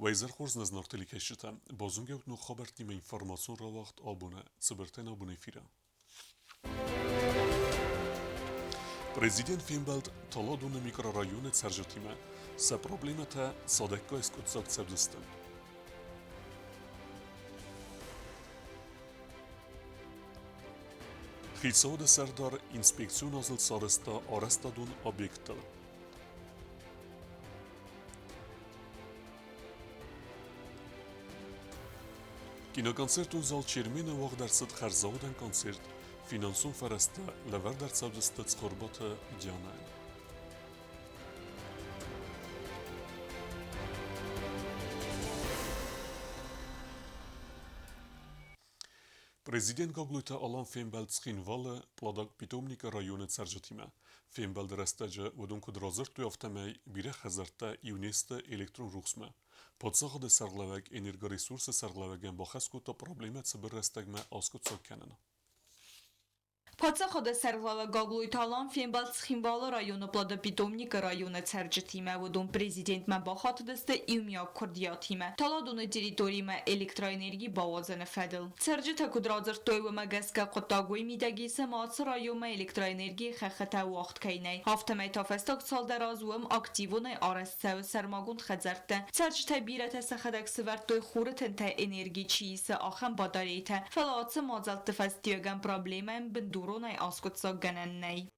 Уӕ хорз нӕ зынаргъ телекӕсджытӕ! Базонгӕ ут ног хабӕрттимӕ информацион рауагъд абоны цыбыртӕн абоны эфиры. Президент фембӕлд Таладоны микрорайоны цӕрджытимӕ. Сӕ проблемӕтӕ цадӕггай скъуыддзаг цӕудзысты. Хицауады сӕрдар инспекцион азылд сарӕзта арӕзтадон объекттыл. Киноконцертон зал Чермен-ы уагъд ӕрцыд хӕрзаудӕн концерт финансон фӕрӕзтӕ лӕвӕрд ӕрцӕудзысты Цхуырбаты Дианӕйӕн. Президент Гаглойты Алан фембӕлд Цхинвалы Пладаг-Питомникы районы цӕрджытимӕ. Фембӕлды рӕстӕджы уыдон куыд радзырдтой, афтӕмӕй бирӕ хӕдзӕрттӕ иу не сты электрон рухсмӕ. Паддзахады сӕргълӕууӕг энергоресурсы сӕргълӕууӕгӕн бахӕс кодта проблемӕ цыбыр рӕстӕгмӕ аскъуыддзаг кӕнын. Паддзахады сӕргълӕууӕг Гаглойты Алан фембӕлд Цхинвалы районы Плодопитомникы районы цӕрджытимӕ. Уыдон президентмӕ бахатыдысты иумиаг куырдиатимӕ Таладоны территоримӕ электроэнерги бауадзыны фӕдыл. Цӕрджытӕ куыд радзырдтой, уымӕ гӕсгӕ хъуыддаг уый мидӕг ис, ӕмӕ ацы районмӕ электроэнергийы хӕххытӕ уагъд кӕй нӕй. Афтӕмӕй та фӕстаг цалдӕр аз уым активонӕй арӕзт цӕуы сӕрмагонд хӕдзӕрттӕ. Цӕрджытӕй бирӕтӕ сӕхӕдӕг сывӕрдтой хуры тынтӕй энерги чи исы, ахӕм батарейтӕ, фӕлӕ ацы мадзӕлтты фӕстиуӕгӕн проблемӕйӕн бындуронӕй аскъуыддзаггӕнӕн нӕй.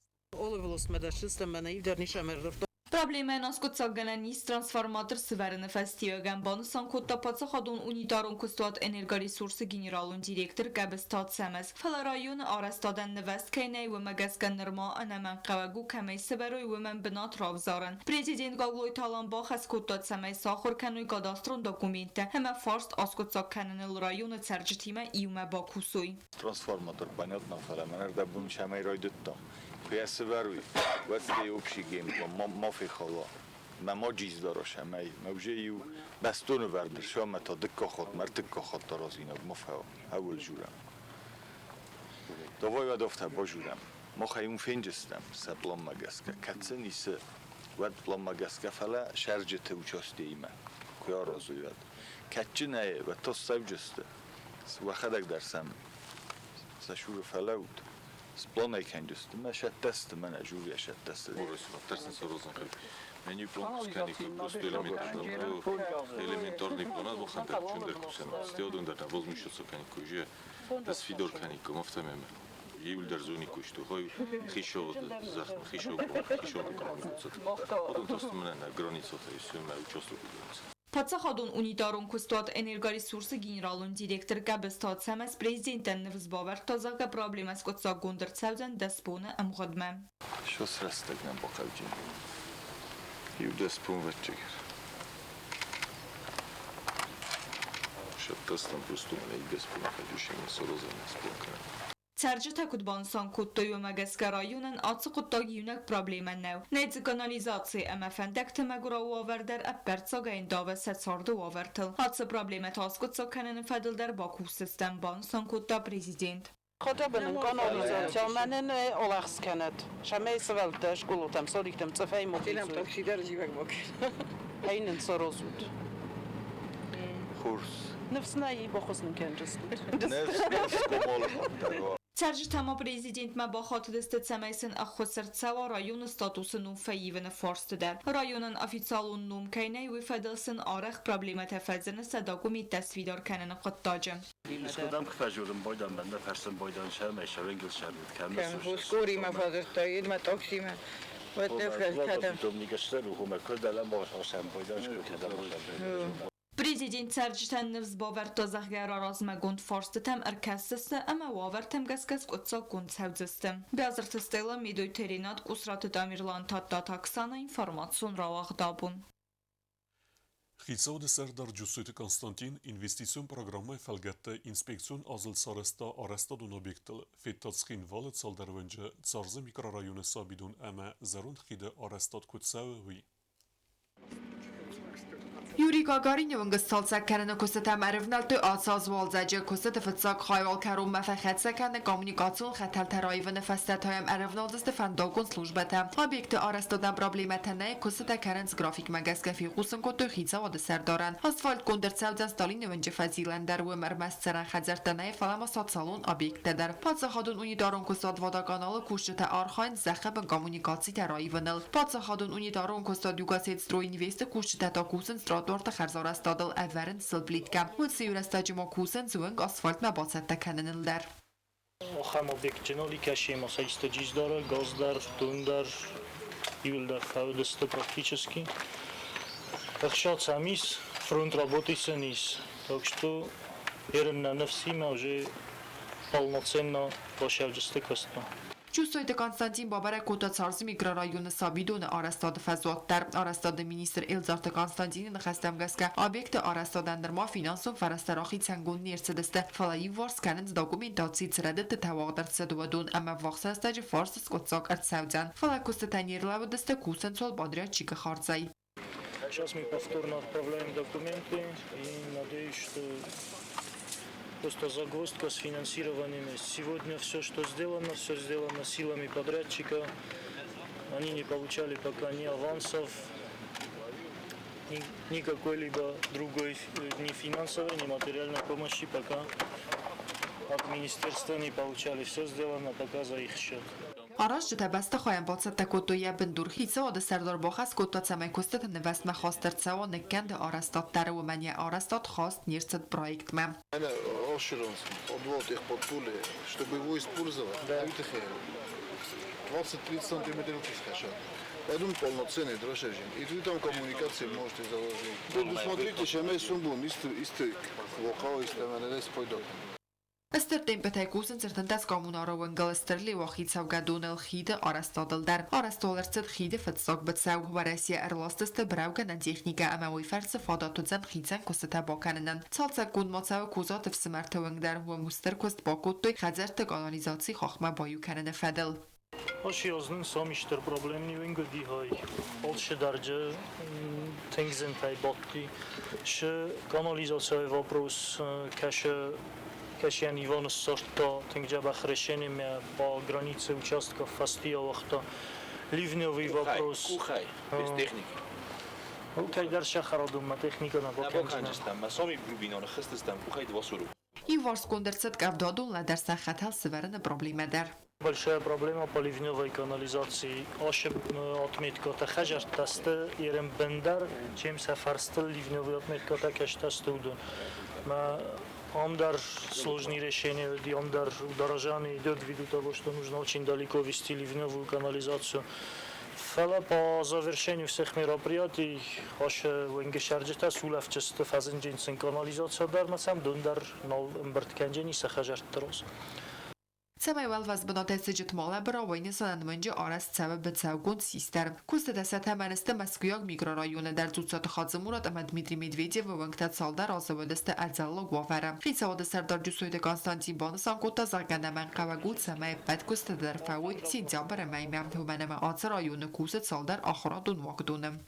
Проблемӕйӕн аскъуыддзаггӕнӕн ис трансформатор сывӕрыны фӕстиуӕгӕн, банысан кодта паддзахадон унитарон куыстуат «Энергоресурс-ы» генералон директор Гӕбысты Ацӕмӕз. Фӕлӕ районы арӕзтадӕн нывӕзт кӕй нӕй, уымӕ гӕсгӕ нырма ӕнӕмӕнгхъӕуӕг у, кӕмӕй сывӕрой, уымӕн бынат равзарын. Президент Гаглойты Алан бахӕс кодта, цӕмӕй сахуыр кӕной кадастрон документтӕ ӕмӕ фарст аскъуыддзаг кӕныныл районы цӕрджытимӕ иумӕ бакусой. Трансформатор, понятно, фӕлӕ мӕн ӕрдӕбон цӕмӕй райдыдтам. Куы йӕ сывӕруй, уӕд дӕ общий геймплан ма фехала. Мӕ ма джиздара сӕмӕй. Мӕ уже иу бӕстоны вӕрд ӕрсамӕ та дыккаг хатт, мӕ ӕртыккаг хатт аразинаг ма фӕуа. Ӕуыл журӕм. Давай уӕд афтӕ бажурӕм. Мах ӕй уым фенджыстӕм сӕ планмӕ гӕсгӕ. Кӕд сын исы, уӕд планмӕ гӕсгӕ, фӕлӕ сӕрджыты участейимӕ куы аразой, уӕд. Кӕдджынӕй, уӕд та ссӕуджысты. Уӕхӕдӕг дӕр сӕм сӕ сюры фӕлӕуут. Спланӕй кӕнджысты мӕ сӕттӕсты, мӕнӕ жюрийӕ сӕттӕсты. Меню план кускани просто элементарный план бохандар чундер кусен. Стеодун да возмущаться канико же. Да сфидор канико мафтамеме. Июльдер зонико что хой хишо зах хишо хишо коммуникация. Потом просто мене на границу то есть мы участвуем. Паддзахадон унитарон куыстуат «Энергоресурс-ы» генералон директор Гӕбысты Ацӕмӕз президентӕн ныфс бавӕрдта, зӕгъгӕ, проблемӕ скъуыддзаггонд ӕрцӕудзӕн 10 боны ӕмгъуыдмӕ. Щас рӕстӕг нӕ бахъавджын. Иу 10 бон вӕтчегер. Шаттастан просто мене 10 бон ходющими сорозами сплакаем. Цӕрджытӕ куыд банысан кодтой, уымӕ гӕсгӕ районӕн ацы хъуыддаг иунӕг проблемӕ нӕу. Нӕй дзы канализаци ӕмӕ фӕндӕгты мӕгуырау уавӕр дӕр ӕппӕрццагӕй ӕндавы сӕ царды уавӕртыл. Ацы проблемӕтӕ аскъуыддзаг кӕныны фӕдыл дӕр бакусдзыстӕм, банысан кодта президент. Хотӕбынын канализация мӕнӕн олахс кӕнӕд. Сӕмӕй сывӕлттӕ скъолатӕм, садиктӕм цъыфӕй Хайнын сорозут. Хорз. Ныфс нӕй баххуыс нын кӕнджыстут. Ныфс, ныфс, комолы хаттӕг. Цӕрджытӕ ма президентмӕ бахатыдысты, цӕмӕй сын ӕххуыс ӕрцӕуа районы статусы ном фӕивыны фарсты дӕр. Районӕн официалон ном кӕй нӕй, уый фӕдыл сын арӕх проблемӕтӕ фӕзыны сӕ документтӕ сфидар кӕныны хъуыддаджы. Искуыдӕм куы фӕзурын бойдан, мӕнмӕ фӕрсын бойдан сӕмӕй, сӕвенгыл сӕрмыд кӕм Скоримӕ фӕдзырдта, едмӕ таксимӕ. Президент цӕрджытӕн ныфс бавӕрдта, зӕгъгӕ, раразмӕгонд фарстытӕм ӕркӕсдзысты ӕмӕ уавӕртӕм гӕсгӕ скъуыддзаггонд цӕудзысты. Биазырты Стелла, Медойты Ренат, Къусраты Тамерлан, Тадтаты Оксана, информацион рауагъд абон. Хицауады сӕрдар Джусойты Константин инвестицион программӕйы фӕлгӕтты инспекцион азылд сарӕзта арӕзтадон объекттыл, федта Цхинвалы цалдӕр уынджы Царзы микрорайоны сабидон ӕмӕ зӕронд хиды арӕзтад куыд цӕуы, уый. Юрий Гагарины уынгы сцалцӕг кӕныны куыстытӕм ӕрывнӕлдтой ацы аз уалдзӕджы. Куыстыты фыццаг хай уал кӕронмӕ фӕхӕццӕ кӕны коммуникацион хӕтӕлтӕ раивыны фӕстӕ та йӕм ӕрӕвналдзысты фӕндаггон службӕтӕ. Объекты арӕзтадӕн проблемӕтӕ нӕй, куыстытӕ кӕнынц графикмӕ гӕсгӕ, фехъусын кодтой хицауады сӕрдарӕн. Асфальтгонд ӕрцӕудзӕн Сталины уынджы фӕзилӕн дӕр, уым ӕрмӕст цӕрӕн хӕдзӕрттӕ нӕй, фӕлӕ ма социалон объекттӕ дӕр. Паддзахадон унитарон куыстуат Водоканал-ы кусджытӕ архайынц зӕххы бын коммуникацитӕ раивыныл. Паддзахадон унитарон куыстуат Югосетстройинвест-ы кусджытӕ та кусынц тротуарты хӕрзарӕзтадыл, ӕвӕрынц сыл плиткӕ. Уыцы иу рӕстӕджы ма кусынц уынг асфальтмӕ бацӕттӕ кӕныныл дӕр. Ахӕм объектджын аликӕсимӕ сӕ исты газ дӕр, дон дӕр, иуылдӕр фӕуыдысты практически. Ӕхсад сӕм ис, фронт работы сын ис. Так что ерын ныфсимӕ уже полноценно бащӕуджысты куыстмӕ. Джусойты Константин бабӕрӕг кодта Царзы микрорайоны сабидоны арӕзтады фӕзуат дӕр. Арӕзтады министр Элдзарты Константины ныхӕстӕм гӕсгӕ, объекты арӕзтадӕн нырма финансон фӕрӕзтӕ рахицӕнгонд не рцыдысты, фӕлӕ иуварс кӕнынц документаци цы рӕдыдтытӕ уагъд ӕрцыд, уыдон ӕмӕ ӕввахс рӕстӕджы фарст скъуыддзаг ӕрцӕудзӕн. Фӕлӕ куыстытӕ не рлӕууыдысты кусынцуал подрядчикы хардзӕй. Сейчас мы повторно отправляем документы и надеюсь, что просто загвоздка с финансированием. Сегодня все сделано силами подрядчика. Они не получали пока ни авансов, ни какой-либо другой, ни финансовой, ни материальной помощи пока от министерства не получали. Все сделано пока за их счет. Аразджытӕ бӕстыхайӕн бацӕттӕ кодтой йӕ бындур. Хицауады сӕрдар бахӕс кодта, цӕмӕй куыстыты нывӕзтмӕ хаст ӕрцӕуа ныккӕнды арӕзтад дӕр, уымӕн йӕ арӕзтад хаст не рцыд проектмӕ. Подвод их под пули, чтобы его использовать, да. 20-30 сантиметров скачать. Пойдем полноценный дрожжин. И вы там коммуникации можете заложить. Предусмотрите, что мы сумбун, исты, вокал, исты, пойдет. Стыр темпытӕй кусынц 13 коммунары уынгыл Стыр Леуахи цӕугӕдоныл хиды арӕзтадыл дӕр. Арӕзтуал ӕрцыд хиды фыццаг быцӕу. Уӕрӕсе ӕрластысты быраугӕнӕн техникӕ ӕмӕ уый фӕрцы фадат уыдзӕн хицӕн куыстытӕ бакӕнынӕн. Цалцӕггонд ма цӕуы Козаты ӕфсымӕрты уынг дӕр. Уым стыр куыст бакодтой хӕдзӕртты канализаци хахмӕ баиу кӕныны фӕдыл. Ошиознын сом истер проблемни уингы дихай. Олше дарджы тынгзынтӕй бадти. Шы канализация вопрос кӕшы кӕшян Иван сортта тынг дзӕбӕх решение по границе участков фӕстийӕ уагъта. Ливневый вопрос. Кухай, без техники. Кӕйдӕр сӕхӕрадонмӕ техникӕ нӕ бакӕндзыстӕм. Мӕ соми брубиноны хызтыстӕм къухӕй двосуру. Иуварсгонд ӕрцыд къӕвдадон лӕдӕрсӕн хӕтӕл сывӕрыны проблемӕ дӕр. Большая проблема по ливневой канализации. Аше отметката хӕжӕрттӕсты ерем бендер, чем сӕ фӕрстыл ливневый отметката кӕстӕсты уыдон. Мӕ ам дӕр сложные решения, ам дӕр удорожание идет ввиду того, что нужно очень далеко вести ливневую канализацию. Фӕлӕ по завершению всех мероприятий аше уынджы цӕрджытӕ сулӕфджысты фӕзынджын сын канализация дӕр ма сӕм дон дӕр нал ӕмбырд кӕнджени сӕ хӕжӕртты раз. Цӕмӕй уӕлвӕз бынатӕй сыджыт ма лӕбыра, уый нысанӕн уынджы арӕзт цӕуы быцӕугонд сис дӕр. Куыстытӕ сӕ тӕмӕны сты Мӕскуыйаг микрорайоны дӕр. Дзуццаты Хадзымурат ӕмӕ Дмитрий Медведевы уӕнгтӕ цалдӕр азы уыдысты ӕдзӕллаг уавӕры. Хицауады сӕрдар Джусойты Константин банысан кодта, зӕгъгӕ, ӕнӕмӕнгхъӕуӕг у, цӕмӕй ӕппӕт куыстытӕ дӕр фӕуой сентябры мӕймӕ, уымӕн ӕмӕ ацы районы кусы цалдӕр ахуырадон уагдоны.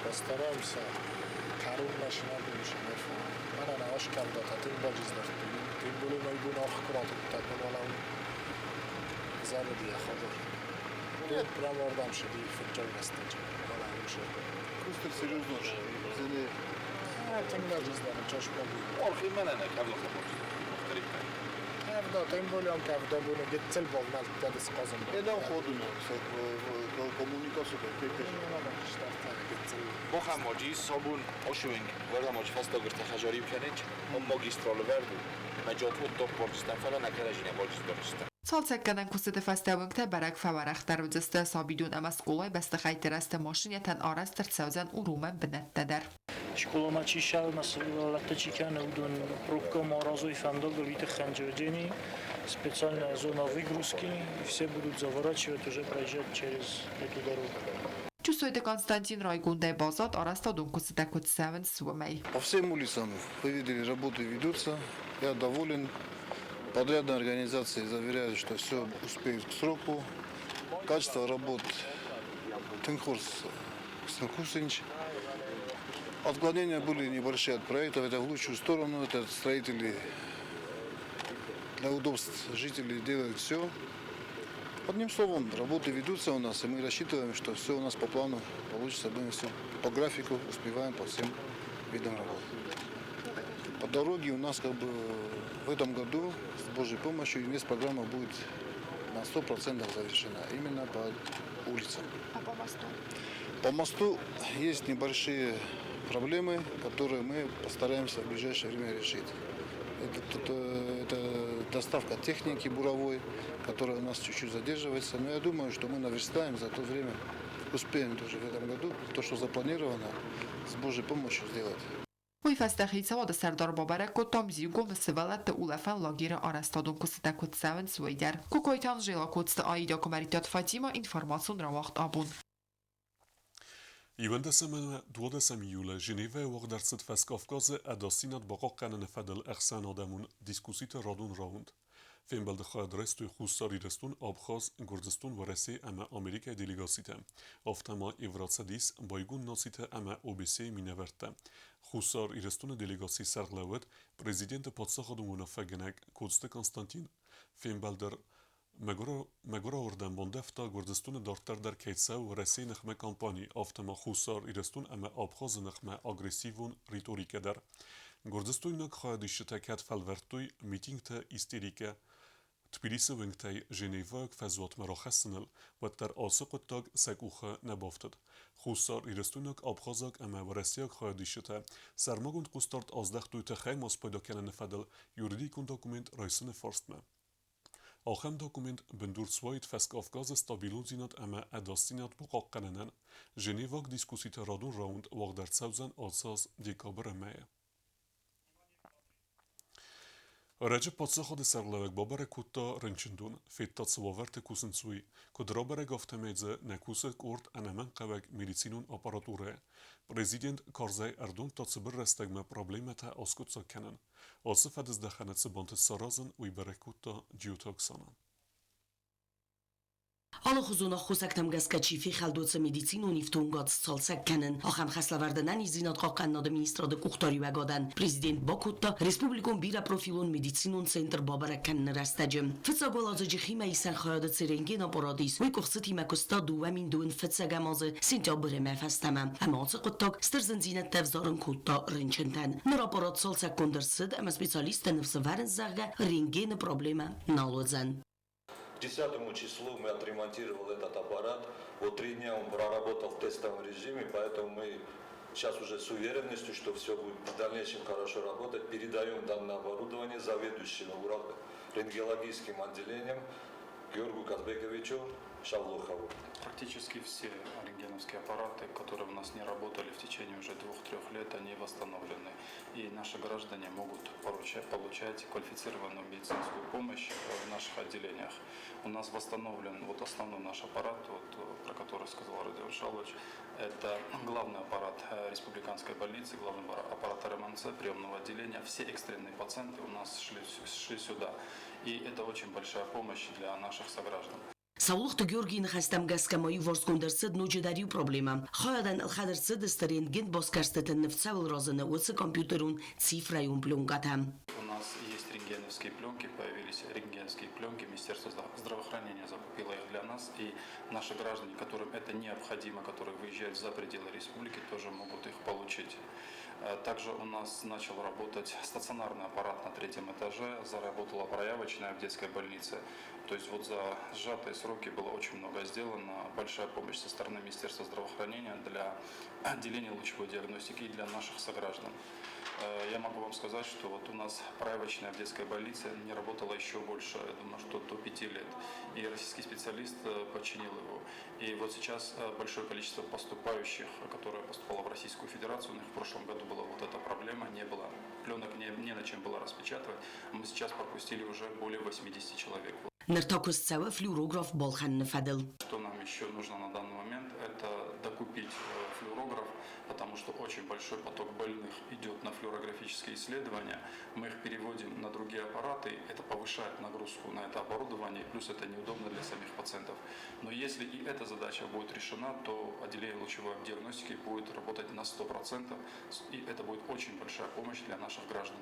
Постараемся кӕронмӕ Manana askevdata tymbolizdarty, tymbolu najbunach زرد خضر. Прямо ордам шеди фиджал растаджи. Вала уше. Кустер серьезно. Зене. Тимболиздар чашпаги. Орхи манана кавлаха مختلف. Кавда тимболиам кавда буна гетцел болнал тадис qazım. Edan ходуно коммуникация тете. Bohamaji sabun oshuving вардамаҷи фастагир тахажари кенеч магистрал верду маҷатвот доп борҷистан фала накаражине боҷиз дорҷистан. Цалцӕггӕнӕн куыстыты фӕстӕ уынгтӕ бӕрӕг фӕуӕрӕхдӕр уыдзысты. Сабидон ӕмӕ скъолайы бӕстыхӕйтты рӕзты машинӕтӕн арӕзт ӕрцӕудзӕн уромӕн бынӕттӕ дӕр. Школамӕ чи сӕ сывӕллӕтты чи кӕны, уыдон пробка ма аразой фӕндагыл, уый тыххӕн джевджени специальная зона выгрузки, и все будут заворачивать, уже проезжать через эту дорогу. Джусойты Константин райгондӕй баззад арӕзтадон куыстытӕ куыд цӕуынц, уымӕй. По всем улицам, вы видели, работы ведутся. Я доволен. Подрядные организации заверяют, что все успеют к сроку. Качество работ тынг хорз сын кусынц. Отклонения были небольшие от проектов, это в лучшую сторону, это строители для удобств жителей делают все. Одним словом, работы ведутся у нас, и мы рассчитываем, что все у нас по плану получится, будем все по графику, успеваем по всем видам работ. По дороге у нас как бы в этом году с Божьей помощью инвестпрограмма будет на 100% завершена, именно по улицам. А по мосту? По мосту есть небольшие проблемы, которые мы постараемся в ближайшее время решить. Это доставка техники буровой, которая у нас чуть-чуть задерживается. Но я думаю, что мы наверстаем за то время, успеем тоже в этом году то, что запланировано, с Божьей помощью сделать. Уый фӕстӕ хицауады сӕрдар бабӕрӕг кодта Мзиугомы сывӕллӕтты улӕфӕн лагеры арӕзтадон куыстытӕ куыд цӕуынц, уый дӕр. Кокойты Анжела, Коцты Аидӕ, Куымӕридтаты Фатимӕ, информацион рауагъд абон. 11 ӕмӕ 12 июлы Женевӕйы уагъд ӕрцыд Фӕскавказы ӕдасдзинад бахъахъхъӕныны фӕдыл ӕхсӕнадӕмон дискусситы радон раунд. Фембӕлды хайад райстой Хуссар Ирыстон, Абхаз, Гуырдзыстон, Уӕрӕсе ӕмӕ Америкӕйы делегацитӕ, афтӕ ма Евроцӕдис, Байгонд нацитӕ ӕмӕ ОБСЕ-йы минӕвӕрттӕ. Хуссар Ирыстоны делегацийы сӕргълӕууӕг, президенты паддзахадон уынаффӕгӕнӕг Коцты Константин. Фембӕлды Мӕгуырауырдӕм бандӕвта Гуырдзыстоны дарддӕр дӕр кӕй цӕуы Уӕрӕсейы ныхмӕ кампани, афтӕ ма Хуссар Ирыстон ӕмӕ Абхазы ныхмӕ агрессивон риторикӕ дӕр. Гуырдзыстойнаг хайадисджытӕ кӕд фӕлвӕрдтой митингтӕ истерикӕ Тбилисы уынгтӕй Женевӕйаг фӕзуатмӕ рахӕссыныл, уӕддӕр ацы хъуыддаг сӕ къухы нӕ бафтыд. Хуссар Ирыстойнаг, абхазаг ӕмӕ уӕрӕсейаг хайадисджытӕ сӕрмагонд хъусдард аздӕхтой тыхӕй ма спайда кӕныны фӕдыл юридикон документ райсыны фарстмӕ. Ахӕм документ бындур суаид Фӕскавказы стабилондзинад ӕмӕ ӕдасдзинад бахъахъхъӕнынӕн. Женеваг дискусситы радон раунд уагъд ӕрцӕудзӕн ацы аз декабры мӕйы. Ӕрӕджы паддзахады сӕргълӕууӕг бабӕрӕг кодта рынчындон, федта цы уавӕрты кусынц, уый. Куыд рабӕрӕг, афтӕмӕй дзы нӕ кусы къорд ӕнӕмӕнгхъӕуӕг медицинон аппаратурӕ. Президент карзӕй ӕрдомдта цыбыр рӕстӕгмӕ проблемӕтӕ аскъуыддзаг кӕнын. Ацы фӕдыздӕхӕны цы бантыст саразын, уый бӕрӕг кодта Джиоты Оксана. Алыхуызон аххосӕгтӕм гӕсгӕ чи фехӕлд, уыцы медицинон ифтонгад сцалцӕг кӕнын. Ахӕм хӕслӕвӕрды ӕнӕниздзинад хъахъхъӕнынады министрады къухдариуӕгадӕн президент бакодта республикон бирӕпрофилон медицинон центр бабӕрӕг кӕныны рӕстӕджы. Фыццаг уӕладзыджы химӕисӕн хайады цы рентген-аппарат ис, уый къуыхцытимӕ куыста 2002 фыццӕгӕм азы сентябрмӕ фӕстӕмӕ. Ӕмӕ ацы хъуыддаг стыр зындзинӕдтӕ ӕвзарын кодта рынчынтӕн. Ныр аппарат цалцӕггонд ӕрцыд ӕмӕ специалисттӕ ныфс ӕвӕрынц, зӕгъгӕ, рентгены проблемӕ нал уыдзӕн. К 10 числу мы отремонтировал этот аппарат. Вот 3 дня он проработал в тестовом режиме, поэтому мы сейчас уже с уверенностью, что все будет в дальнейшем хорошо работать, передаем данное оборудование заведующему рентгенологическим отделением Георгию Казбековичу Шавлухову. Практически все рентгеновские аппараты, которые у нас не работали в течение уже 2-3 лет, они восстановлены. И наши граждане могут получать квалифицированную медицинскую помощь в наших отделениях. У нас восстановлен вот основной наш аппарат, вот, про который сказал Родион Шалович. Это главный аппарат республиканской больницы, главный аппарат РМНЦ, приемного отделения. Все экстренные пациенты у нас шли сюда. И это очень большая помощь для наших сограждан. Саулохты Георгийы ныхӕстӕм гӕсгӕ ма иуварсгонд ӕрцыд ноджыдӕр иу проблемӕ. Хайадӕн ӕлхӕд ӕрцыдысты рентген басгӕрстыты ныв цӕуыл разыны, уыцы компьютерон цифрӕйон пленкӕтӕ. У нас есть рентгеновские пленки, появились рентгеновские пленки. Министерство здравоохранения закупило их для нас. И наши граждане, которым это необходимо, которые выезжают за пределы республики, тоже могут их получить. Также у нас начал работать стационарный аппарат на третьем этаже, заработала проявочная в детской больнице. То есть вот за сжатые сроки было очень много сделано. Большая помощь со стороны Министерства здравоохранения для отделения лучевой диагностики и для наших сограждан. Я могу вам сказать, что вот у нас проявочная в детской больнице не работала еще больше, я думаю, что до 5 лет. И российский специалист починил его. И вот сейчас большое количество поступающих, которые поступало в Российскую Федерацию, у них в прошлом году была вот эта проблема, не было пленок, не на чем было распечатывать. Мы сейчас пропустили уже более 80 человек. Ныр та куыст цӕуы флюорограф балхӕныны фӕдыл. Что нам еще нужно на данный момент, это докупить флюорограф, потому что что очень большой поток больных идет на флюорографические исследования. Мы их переводим на другие аппараты, это повышает нагрузку на это оборудование, плюс это неудобно для самих пациентов. Но если и эта задача будет решена, то отделение лучевой диагностики будет работать на 100%, и это будет очень большая помощь для наших граждан.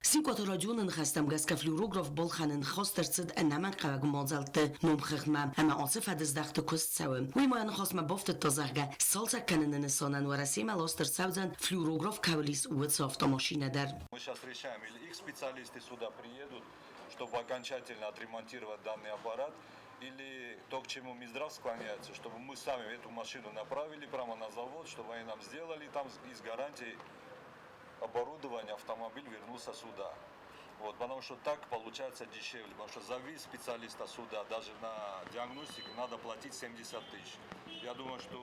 Симкъуаты Родионы ныхӕстӕм гӕсгӕ флюорограф балхӕнын хаст ӕрцыд ӕнӕмӕнгхъӕуӕг мадзӕлтты номхыгъдмӕ ӕмӕ ацы фӕдыздӕхты куыст цӕуы. Уый ма йӕ ныхасмӕ бафтыдта, зӕгъгӕ, сцалцӕг кӕныны нысанӕн Уӕрӕсемӕ ласт ӕрцӕудзӕн флюорограф кӕуыл ис, уыцы автомашинӕ дӕр. Мы сейчас решаем, или их специалисты сюда приедут, чтобы окончательно отремонтировать данный аппарат, или то, к чему Минздрав склоняется, чтобы мы сами эту машину направили прямо на завод, чтобы они нам сделали там и с гарантией оборудование, автомобиль вернулся сюда. Вот, потому что так получается дешевле, потому что завиз специалиста сюда, даже на диагностику надо платить 70 тысяч. Я думаю, что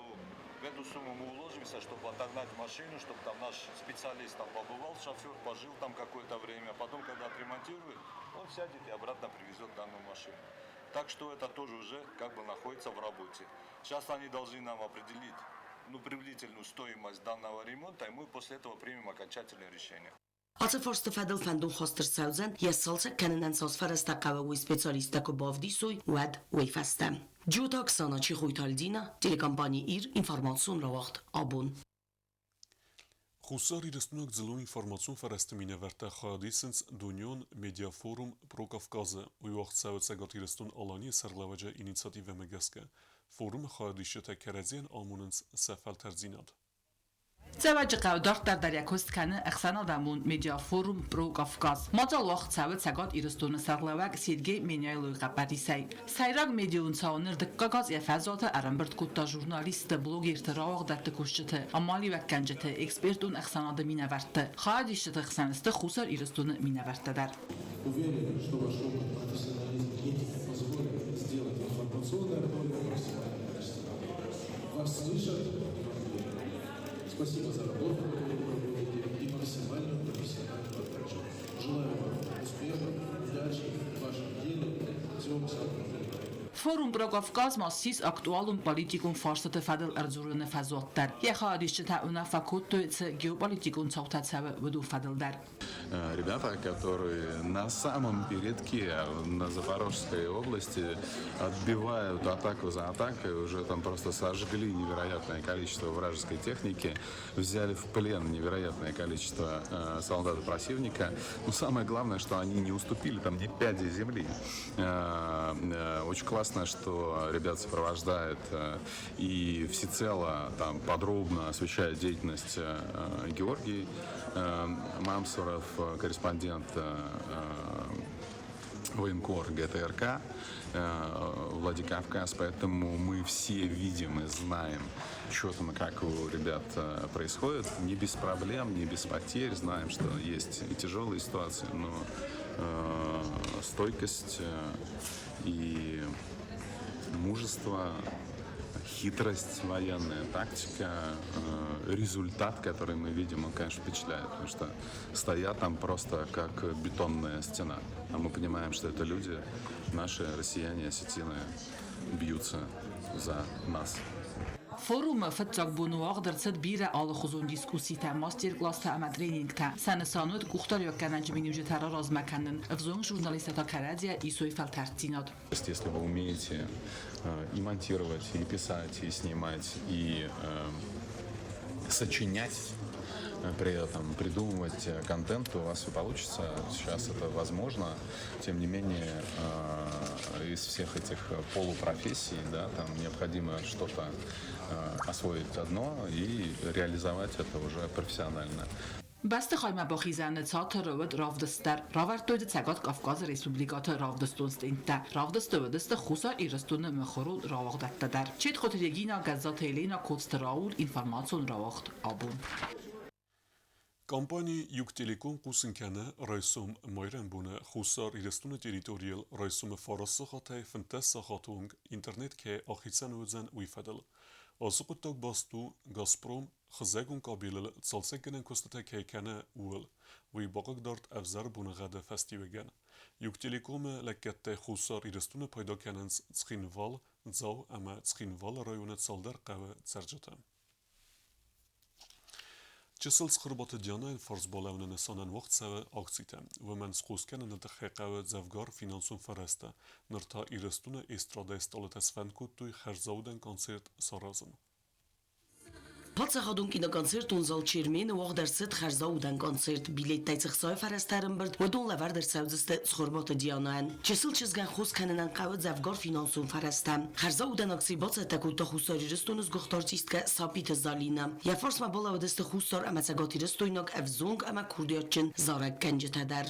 в эту сумму мы уложимся, чтобы отогнать машину, чтобы там наш специалист там побывал, шофер, пожил там какое-то время, потом, когда отремонтирует, он сядет и обратно привезет данную машину. Так что это тоже уже как бы находится в работе. Сейчас они должны нам определить, ну, приблизительную стоимость данного ремонта, и мы после этого примем окончательное решение. Ацы фарсты фӕдыл фӕндон хаст ӕрцӕудзӕн, йӕ сцалцӕг кӕнынӕн цас фӕрӕзтӕ хъӕуы, уый специалисттӕ куы бавдисой, уӕд уый фӕстӕ. Джиоты Оксана, Чехойты Альдина, телекомпани Ир, информацион рауагъд Абон. Хуссар Ирыстойнаг дзыллон информацион фӕрӕзты минӕвӕрттӕ хайад исынц дунеон медиафорум «Про Кавказ-ы». Уый уагъд цӕуы Цӕгат Ирыстон-Аланийы сӕргълӕууӕджы инициативӕмӕ гӕсгӕ. Форумы хайадисджытӕ кӕрӕдзийӕн амонынц сӕ фӕлтӕрддзинад. Дзӕуӕджыхъӕуы дарддӕр дӕр йӕ куыст кӕны ӕхсӕнадӕмон медиафорум «Про Кавказ». Мадзал уагъд цӕуы Цӕгат Ирыстоны сӕргълӕууӕг Сергей Меняйлойы хъӕппӕрисӕй. Сӕйраг медион цау ныр дыккаг аз йӕ фӕзуаты ӕрӕмбырд кодта журналистты, блогерты, рауагъдӕтты кусджыты, амалиуӕггӕнджыты, экспертон ӕхсӕнады минӕвӕртты. Хайадисджыты хсӕн сты Хуссар Ирыстоны минӕвӕрттӕ дӕр. Уверен, что ваш опыт, профессионализм, этика позволят сделать информационное поле максимально качественным. Вас слышат и вам верят. Спасибо за работу, которую вы проводите, и максимальную профессиональную отдачу. Желаю вам успехов, удачи в вашем деле. Всего вам самого доброго. Форум Про Кавказ ма ссис актуалон политикон фарстаты фӕдыл ӕрдзурыны фӕзуат дӕр. Йӕ хайадисджытӕ уынаффӕ кодтой, цы геополитикон цаутӕ цӕуы, уыдон фӕдыл дӕр. Ребята, которые на самом передке на Запорожской области отбивают атаку за атакой, уже там просто сожгли невероятное количество вражеской техники, взяли в плен невероятное количество солдат противника. Но самое главное, что они не уступили там ни пяди земли. Очень классно, что ребят сопровождает и всецело там подробно освещает деятельность Георгий Мамсуров, корреспондент военкор ГТРК Владикавказ, поэтому мы все видим и знаем, что там и как у ребят происходит. Не без проблем, не без потерь, знаем, что есть и тяжелые ситуации, но стойкость и мужество, хитрость военная, тактика, результат, который мы видим, он, конечно, впечатляет, потому что стоят там просто как бетонная стена. А мы понимаем, что это люди, наши россияне, осетины, бьются за нас. Форумы фыццаг бон уагъд ӕрцыд бирӕ алыхуызон дискусситӕ, мастер-класстӕ ӕмӕ тренингтӕ. Сӕ нысан уыд къухдариуӕггӕнӕджы миниуджытӕ раразмӕ кӕнын, ӕвзонг журналисттӕ та кӕрӕдзийӕ исой фӕлтӕрддзинад. Если вы умеете и монтировать, и писать, и снимать, и сочинять, при этом придумывать контент, то у вас все получится. Сейчас это возможно. Тем не менее, из всех этих полупрофессий, да, там необходимо что-то освоить одно и реализовать это уже профессионально. Бӕстыхаймӕ бахизӕны цатыры уыд равдыст дӕр. Равӕрдтой дзы Цӕгат Кавказы республикӕты равдыстон стендтӕ. Равдысты уыдысты Хуссар Ирыстоны мыхуырон рауагъдӕттӕ дӕр. Четхоты Регина, Гӕззаты Елена, Коцты Рауль, информацион рауагъд Абон. Компани Юг-Телеком хъусын кӕны, райсом майрӕмбоны Хуссар Ирыстоны территорийыл райсомы 9 сахатӕй 15 сахаты онг интернет кӕй ахицӕн уыдзӕн, уый фӕдыл. Ацы хъуыддаг баст у, Газпром хызӕгон кабелыл цалцӕггӕнӕн куыстытӕ кӕй кӕны, ууыл. Уый бахъыгдард ӕвзӕр боныгъӕды фӕстиуӕгӕн. Юг-Телеком-ы лӕггӕдтӕй Хуссар Ирыстоны пайда кӕнынц Цхинвал, Дзау ӕмӕ Цхинвалы районы цалдӕр хъӕуы цӕрджытӕ. Чысыл Цхуырбаты Дианӕйӕн фарс балӕууыны нысанӕн уагъд цӕуы акцитӕ. Уымӕн схъус кӕныны тыххӕй хъӕуы дзӕвгар финансон фӕрӕзтӕ. Ныр та Ирыстоны эстрадӕйы стъалытӕ сфӕнд кодтой хӕрзаудӕн концерт саразын. Паддзахадон киноконцертон зал Чермен-ы уагъд ӕрцыд хӕрзаудӕн концерт. Билеттӕй цы хцайы фӕрӕзтӕ ӕрӕмбырд, уыдон лӕвӕрд ӕрцӕудзысты Цхуырбаты Дианӕйӕн. Чысыл чызгӕн хос кӕнынӕн хъӕуы дзӕвгар финансон фӕрӕзтӕ. Хӕрзаудӕн акци бацӕттӕ кодта Хуссар Ирыстоны сгуыхт артисткӕ Сапиты Залинӕ. Йӕ фарсмӕ балӕууыдысты Хуссар ӕмӕ цӕгатирыстойнаг ӕвзонг ӕмӕ курдиатджын зарӕггӕнджытӕ дӕр.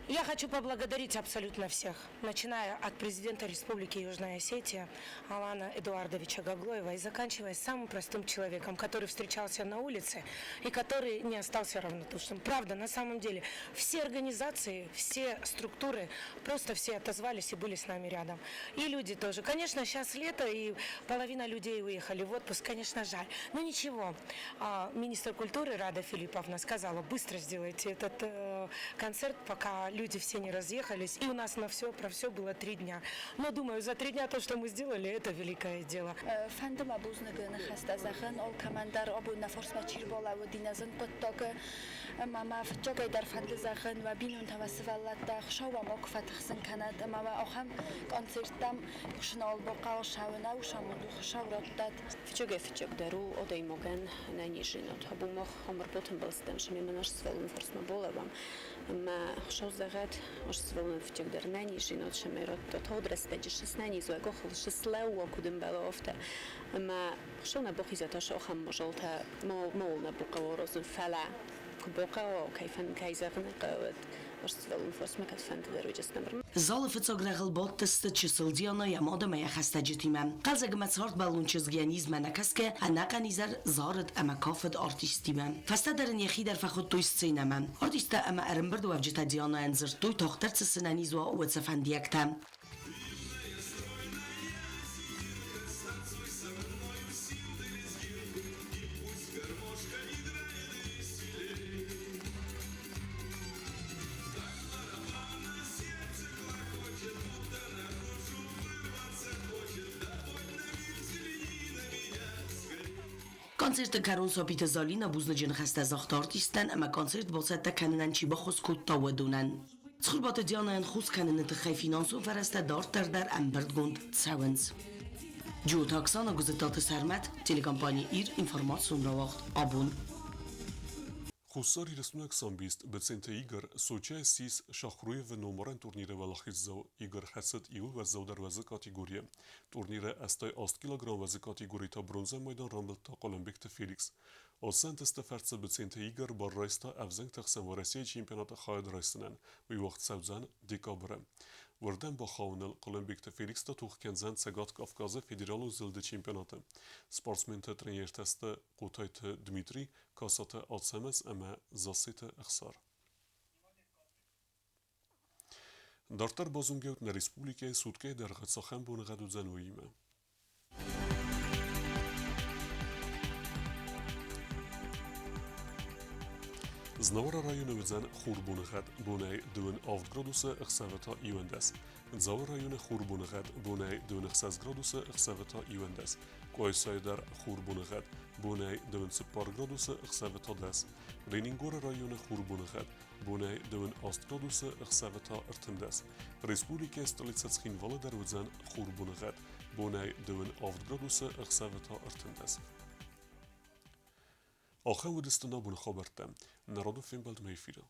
Я хочу поблагодарить абсолютно всех, начиная от президента Республики Южная Осетия Алана Эдуардовича Гаглоева и заканчивая самым простым человеком, который встречался на улице и который не остался равнодушным. Правда, на самом деле, все организации, все структуры, просто все отозвались и были с нами рядом. И люди тоже. Конечно, сейчас лето, и половина людей уехали в отпуск, конечно, жаль. Но ничего, министр культуры Рада Филипповна сказала, быстро сделайте этот концерт, пока люди все не разъехались. И у нас на все про все было 3 дня. Но думаю, за 3 дня то, что мы сделали, это великое дело. Фӕнды мӕ бузныгы ныхӕстӕ зӕгъын алкӕмӕн дӕр абон нӕ фарсмӕ чи рбалӕууыди нӕ зын хъуыддагы ӕмӕ мӕ фыццагӕй дӕр фӕнды зӕгъын уӕ бинонтӕ, уӕ сывӕллӕттӕ Хуыцау уӕ макуы фӕтыхсын кӕнӕд ӕмӕ уӕ ахӕм концерттӕм хъусын бахъӕуа ссӕуын ӕвсамонд у Хуыцау раттӕд. Фыццагӕй-фыццагдӕр у адӕймагӕн ӕнӕниздзинад. Абон мах ам ӕрбатымбыл стӕм, цӕмӕй нӕ сывӕллоны фарсмӕ балӕууӕм ӕмӕ Хуыцау зӕгъӕд, сывӕллоны фыццагдӕр ӕнӕниздзинад цӕмӕй радта, тагъд рӕстӕджы сӕнӕниз уа, къахыл слӕууа, куыд ӕмбӕлы, афтӕ. Ӕмӕ Хуыцау нӕ бахизӕд ахӕм мадзалтӕ мауал нӕ бахъӕуа аразын, фӕлӕ куы бахъӕуа, кӕй зӕгъын ӕй хъӕуы, сывӕллоны фарсмӕ кӕдфӕнды дӕр уыдзыстӕм. Залы фыццаг рӕгъыл бадтысты чысыл Диана йӕ мад ӕмӕ йӕ хӕстӕджытимӕ. Хъӕлдзӕг ӕмӕ цардбӕллон чызг йӕ низмӕ нӕ кӕсгӕ, ӕнӕхъӕн изӕр зарыд ӕмӕ кафыд артисттимӕ. Фӕстӕдӕр ын йӕхи дӕр фӕхуыдтой сценӕмӕ. Артисттӕ ӕмӕ ӕрӕмбырдуӕвджытӕ Дианӕйӕн дзырдтой, тагъддӕр цы сынӕниз уа, уӕд сӕ фӕндиӕгтӕ. Концерты кӕрон Сапиты Залинӕ бузныджы ныхӕстӕ загъта артисттӕн ӕмӕ концерт бацӕттӕ кӕнынӕн чи баххуыс кодта, уыдонӕн. Цхуырбаты Дианӕйӕн хос кӕныны тыххӕй финансон фӕрӕзтӕ дарддӕр дӕр ӕмбырдгонд цӕуынц. Джиоты Оксана, Гуызыттаты Сӕрмӕт, телекомпани Ир, информацион рауагъд Абон. Хуссар Ирыстойнаг самбист Быценты Игорь Сочӕйы ссис Шахруевы номарӕн турниры уӕлахиздзау. Игорь хӕцыд иууыл уӕззаудӕр уӕзы категорийы. Турниры 88 килограмм уӕзы категорийы та бронзӕ майдан рамбылдта Хъуылымбегты Феликс. Ацы ӕнтысты фӕрцы Быценты Игорь бар райста ӕвзӕнгты хсӕн Уӕрӕсейы чемпионаты хайад райсынӕн. Уый уагъд цӕудзӕн декабры. Уырдӕм бахауыныл Хъуылымбегты Феликс та тох кӕндзӕн Цӕгат Кавказы федералон зылды чемпионаты. Спортсменты тренертӕ сты Хъотайты Дмитрий, Касаты Ацӕмӕз ӕмӕ Зассеты Ӕхсар. Дарддӕр базонгӕут нӕ республикӕйы суткӕйы дӕргъы цахӕм боныгъӕд уыдзӕн, уыимӕ. Знауыры районы уыдзӕн хурбоныгъӕд, бонӕй 27 градусы, ӕхсӕвы та 11. Дзауы районы хурбоныгъӕд, бонӕй 26 градусы, ӕхсӕвы та 11. Къуайсайы дӕр хурбоныгъӕд, бонӕй 24 градусы, ӕхсӕвы та 10. Ленингоры районы хурбоныгъӕд, бонӕй 28 градусы, ӕхсӕвы та 13. Республикӕйы столицӕ Цхинвалы дӕр уыдзӕн хурбоныгъӕд, бонӕй 27 градусы, ӕхсӕвы та 13. Ахӕм уыдысты нӕ боны хабӕрттӕ. Народон фембӕлдмӕ эфиры.